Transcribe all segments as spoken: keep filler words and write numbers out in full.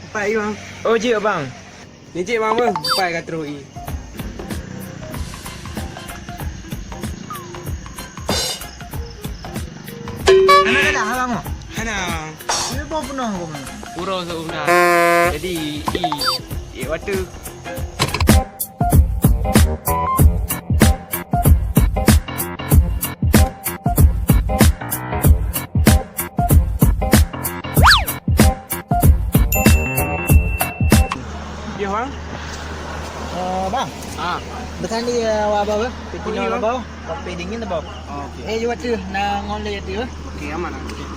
Pat i, Bang? Oh, jeuet, Bang. Ni cit, Bang, beuh. Pat ka troh i. Hana galah, Bang? Hana, Bang. Ni boh peunoh, Bang. Uroe seuuh na. Jadi, i, i, i, watèe. Yoh, Bang. Eh, Bang. Ah. Dekat ni, eh, awak abah, eh? Kopi, Bang. Kopi dingin, Bang. Oh, okey. Eh, you watèe na ngon lé tu, eh? Okey, aman lah. Okey.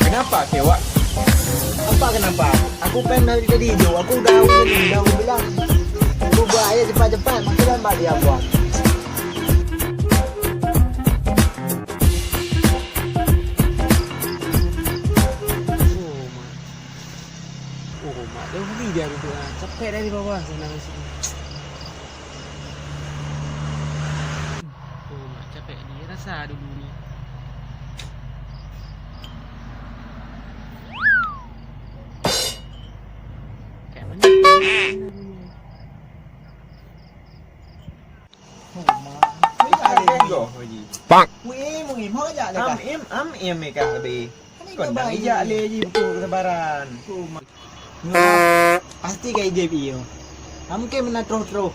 Kenapa kewak? Apa kenapa? Aku pen dari tadi tu. Aku dah, dah bilang. Aku buat ayat cepat-cepat. Makin lambat dia buat. Oh, mak. Oh, mak. Jauh hari dia duduk, ah. Capek dari bawah sana ke sini. Oh, mak. Capek dia rasa dulu ni. Kat mana? Oh, mak. Pak. Muim, muim, ho jak lé kah? Am im, am im kah, Abi? Kon dak ijak lé ji, beutôi kesabaran. Oh, mak. Nyoe pasti ka ijép ie. Am ke meunan troh-troh.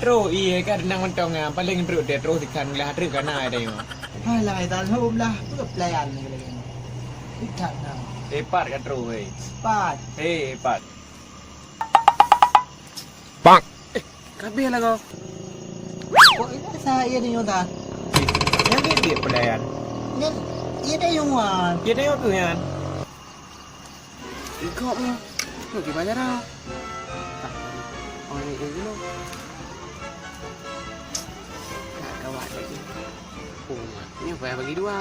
Troh ie ka nang mantong, ah, paléng treuk deh troh sikhan glah treuk ka na dah nyoe. Alah, dah lhom lah. Peue pelayan ni lagèe ni? Ikat na. Eh, pat ka troh, weh. Pat. Hei, pat. Pak. Eh, ka abéh lagoe. Kok ingat sa ie di nyoe ta? Nyan biet-biet pelayan. Nyan ie dayung wan. Ie dayung tu nyan. Ikok ni. Ni gimana dah? Ah, oh, ni, ni, ni. Nak kawat lagi. Oh, ni apa yang bagi dua?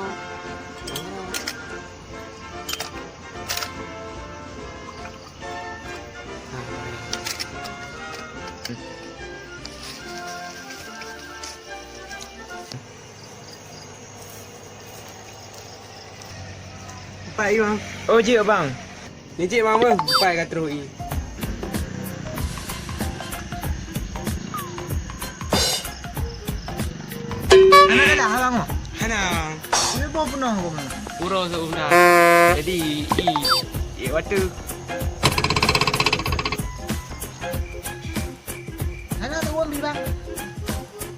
Pat i, Bang? Oh, jeuet, Bang. Ni cit, Bang, beuh. Pat ka troh i. Hana galah, Bang? Hana. Ni boh peunoh, Bang. Uroe seuuh na. Jadi, i, i, watèe. Hana tuwö bi, Bang.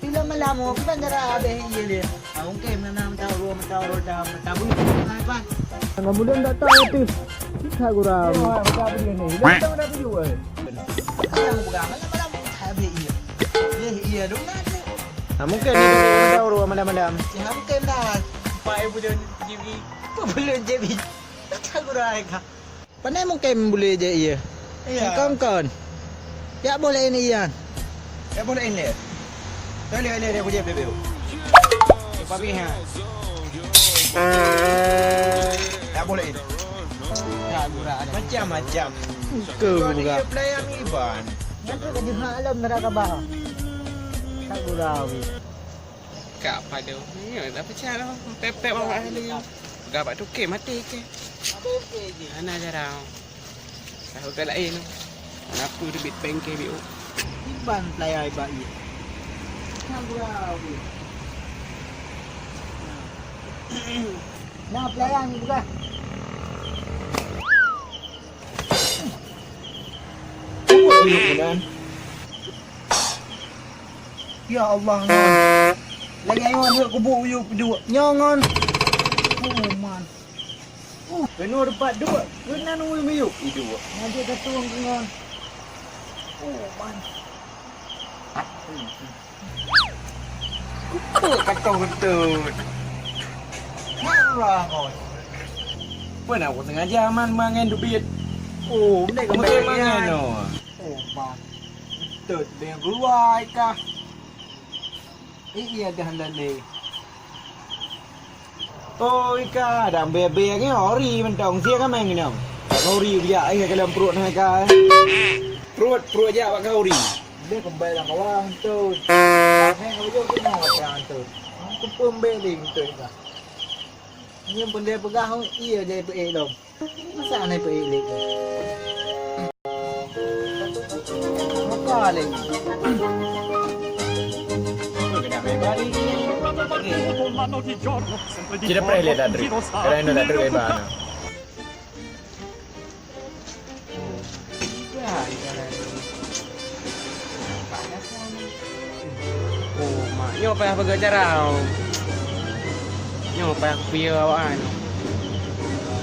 Bila malam, oh, kiban cara abéh ie lé. Ah, ungkém na meuta uroe, meuta uroe, meuta, meuta buleuen, Bang. Meuta buleuen dak tahu tu. Kita gurau. Oh, meuta buleuen ni. Dak tahu dah tuju, eh. Ayang buka, malam-malam abéh ie. Abéh ie dong na tu. Ah, mungkén ni meuta uroe malam-malam. Ya, mungkén dah. Empat buleuen J B. Empat buleuen J B. Meuta gurau ka. Pane mungkém buleuen jép ie? Iya. Kon-kon. Jak boh laén ie nyan. Jak boh laén lé. Lé, lé, lé, lé, kujép lé, lé. Papi, ha. Jak boh laén. Tak gura ada. Macam-macam. Ke gura. Pelayan Iban. Nyan tu ka jeuet alam neraka bah. Tak gura weh. Kak padum. Ya, tak pecah lah. Pepek bawa ahli. Gak bak tukik mati ke. Hana jarang. Tahu ke lain tu. Kenapa debit bank ke B O? Iban pelayar iban ye. Nah, gurau. Nah, pelayar ni bukan. Tunggu dulu, Bulan. Ya Allah, ngon. Lagèe ngon, yuk kubu, yuk duek. Nyoe ngon. Oh, man. Uh, keunoe teumpat duek. Keunan uyuem miyueb. Iduek. Nyan jeuet ka tueng keu ngon. Oh, man. Kupeue ka toh beutôi. Marah ngon. Peue na ku sengaja man mangen dubiet. Oh, meunan mangen nyoe. Oh, man. Beutôi, bèk keuluwa kah. Ih, iya dah lé. Oi, ka dang bèe-bèe nyoe ori mantong, sie ka meng nyoe. Bak khauri bijak, eh, ka lom pruet hai ka, eh. Pruet, pruet jak bak khauri. Dia kembali lam kawang tu. Hai ngau jok tu mau apa tu? Aku pun beli tu ka. Nyan pun dia peugah, "Oh, iya, jadi peuék lom." Masa hana peuék lé? Maka lé. Kita preh lé tadi. Kadang ada tadi lebar. Oh, mak, nyoe payah peugah cara. Nyoe payah kupiye awaknyan.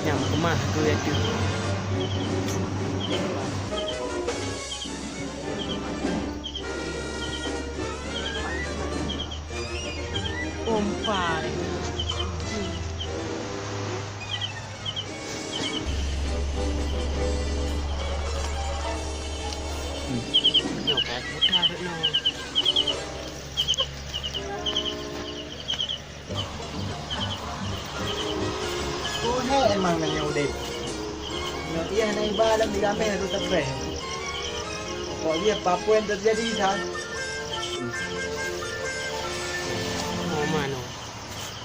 Nyang keumah keu ateueh. Pompa. Nyoe ka putar rot nyoe. Keuhai emang nyoe udeb. Nyoe ié na iba lam digamé tu teupeh. Pokok jih apapun teujadi, San. Oh, mano.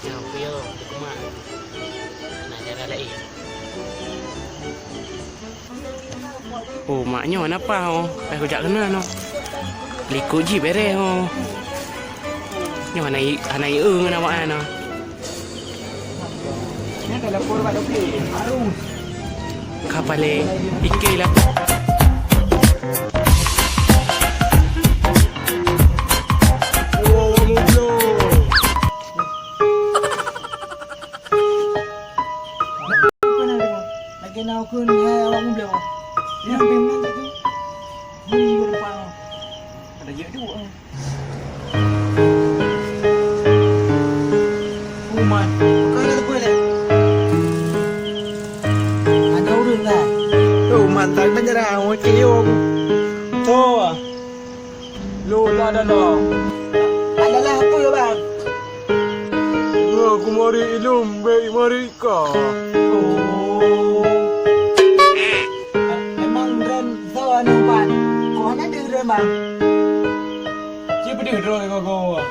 Nyang piôh, teuma na cara laén. Oh, mak nyoe na paih, oh. Paih kujak keunan, oh. Likot jih bereh, oh. Nyoe hana i-, hana ié ngon awaknyan, oh. Nyan ka lapor bak dokto. Harus. Ka paleng, pike lah. Oh, mublo. Lagèe na ukeuen hai awak mubleuh. Nyang pih meunan tadi. Bri ureueng pang. Ada jeuet duek, eh. Uman, bukan ada boleh. Ada ureueng kan? Uman tak menyerah, oke, yo. Toh. Lôn adalah. Adalah apa, Bang? Nyoe kumari ilôn, bèk mari ka. Oh. Memang droen soe aneuk Bang? Kok hana deuh droen, Bang? Ci peudeuh droe goe-goe. Oh.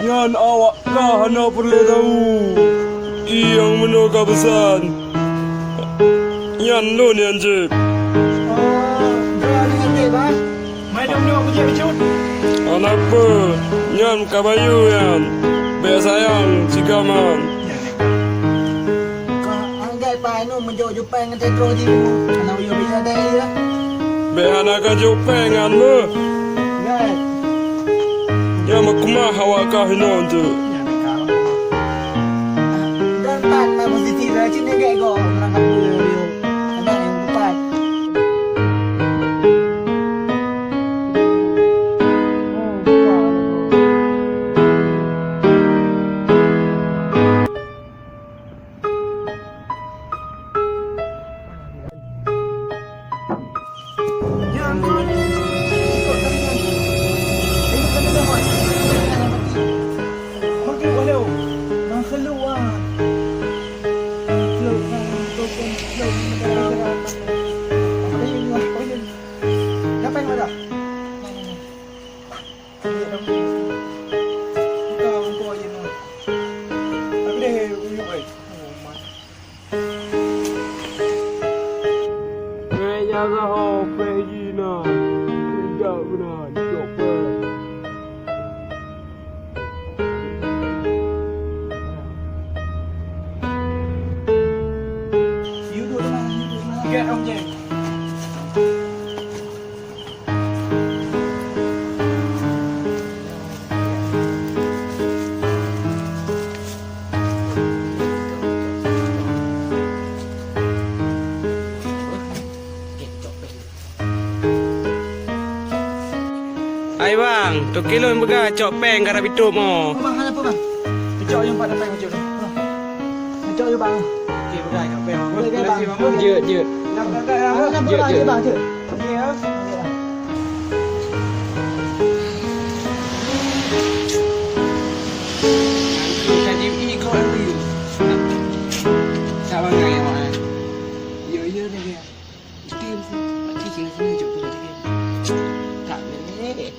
Nyan awak ka hana peureulèe tahu. Ié nyang meunoe ka peusan. Nyan lôn nyang jép. Oh, dua nyang jép, ah? Mai dong dua kujép bacut. Hana peue, nyan ka bayeue nyan. Bèk sayang, sigaman. Ka anggap Pak Ainun meujok jupeng ngon teutro jih. Hana uyueng bisa deh, ya. Bèk hana ka jok péng nyan beuh. Nyan meukeumah awak kah inoe tu. Dan pat na posisi dah cit nengok go, orang kata dia. Ada yang empat. Ngai jaga ho péh jih na. Tidak beuna cok péh. Tiga dong je. Hai bang, toke lôn peugah cok péng karab itôb mo. Bang, hana peue bang. Peucok yue pat péng peucok. Peucok yue bang. Oke, peugah cok péng. Oke, oke, bang. Jeuet, jeuet. Hana peue bang, jeuet bang, jeuet. Sini, cok, tu lagi. Tak boleh.